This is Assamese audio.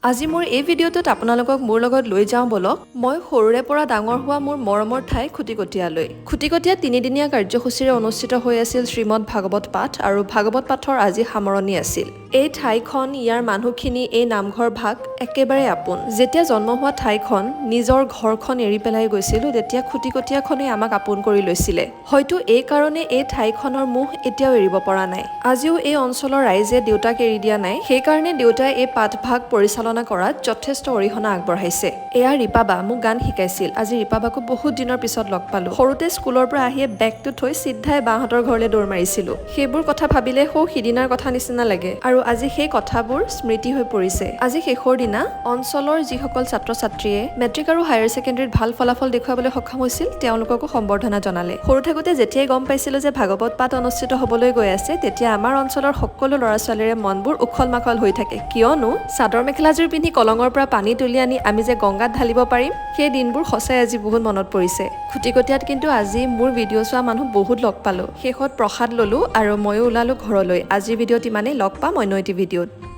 আজি মোৰ এই ভিডিঅ'টোত আপোনালোকক মোৰ লগত লৈ যাওঁ ব'লক, মই সৰুৰে পৰা ডাঙৰ হোৱা মোৰ মৰমৰ ঠাই খুটিকটীয়ালৈ। খুটিকটীয়াত তিনিদিনীয়া কাৰ্যসূচীৰে অনুষ্ঠিত হৈ আছিল শ্ৰীমদ ভাগৱত পাঠ আৰু ভাগৱত পাঠৰ আজি সামৰণি আছিল। এই ঠাইখন, ইয়াৰ মানুহখিনি, এই নামঘৰ ভাগ একেবাৰে আপোন। যেতিয়া জন্ম হোৱা ঠাইখন, নিজৰ ঘৰখন এৰি পেলাই গৈছিলোঁ, তেতিয়া খুটিকটীয়াখনেই আমাক আপোন কৰি লৈছিলে। হয়তো এই কাৰণে এই ঠাইখনৰ মোহ এতিয়াও এৰিব পৰা নাই। আজিও এই অঞ্চলৰ ৰাইজে দেউতাক এৰি দিয়া নাই। সেইকাৰণে দেউতাই এই পাঠভাগ পৰিচালনা কৰাত যথেষ্ট অৰিহণা আগবঢ়াইছে। এয়া ৰীপাবা, মোক গান শিকাইছিল। আজি ৰীপাবাকো বহুত দিনৰ পিছত লগ পালো। সৰুতে স্কুলৰ পৰা আহিয়ে বেগটো থৈ চিধাই বাহঁতৰ ঘৰলৈ দৌৰ মাৰিছিলো। সেইবোৰ কথা ভাবিলে সৌ সিদিনাৰ কথা নিচিনা লাগে আৰু আজি সেই কথাবোৰ স্মৃতি হৈ পৰিছে। আজি শেষৰ দিনা অঞ্চলৰ যিসকল ছাত্ৰ ছাত্ৰীয়ে মেট্ৰিক আৰু হায়াৰ ছেকেণ্ডেৰীত ভাল ফলাফল দেখুৱাবলৈ সক্ষম হৈছিল, তেওঁলোককো সম্বৰ্ধনা জনালে। সৰু থাকোঁতে যেতিয়াই গম পাইছিলো যে ভাগৱত পাঠ অনুষ্ঠিত হ'বলৈ গৈ আছে, তেতিয়া আমাৰ অঞ্চলৰ সকলো ল'ৰা ছোৱালীৰে মনবোৰ উখল মাখল হৈ থাকে। কিয়নো চাদৰ মেখেলাযোৰ পিন্ধি কলঙৰ পৰা পানী তুলি আনি আমি যে গংগাত ঢালিব পাৰিম, সেই দিনবোৰ সঁচাই আজি বহুত মনত পৰিছে। খুটিকটীয়াত কিন্তু আজি মোৰ ভিডিঅ' চোৱা মানুহ বহুত লগ পালো। শেষত প্ৰসাদ ললো আৰু ময়ো ওলালো ঘৰলৈ। আজিৰ ভিডিঅ'ত ইমানেই। লগ পাম অন্য এটি ভিডিঅ'ত।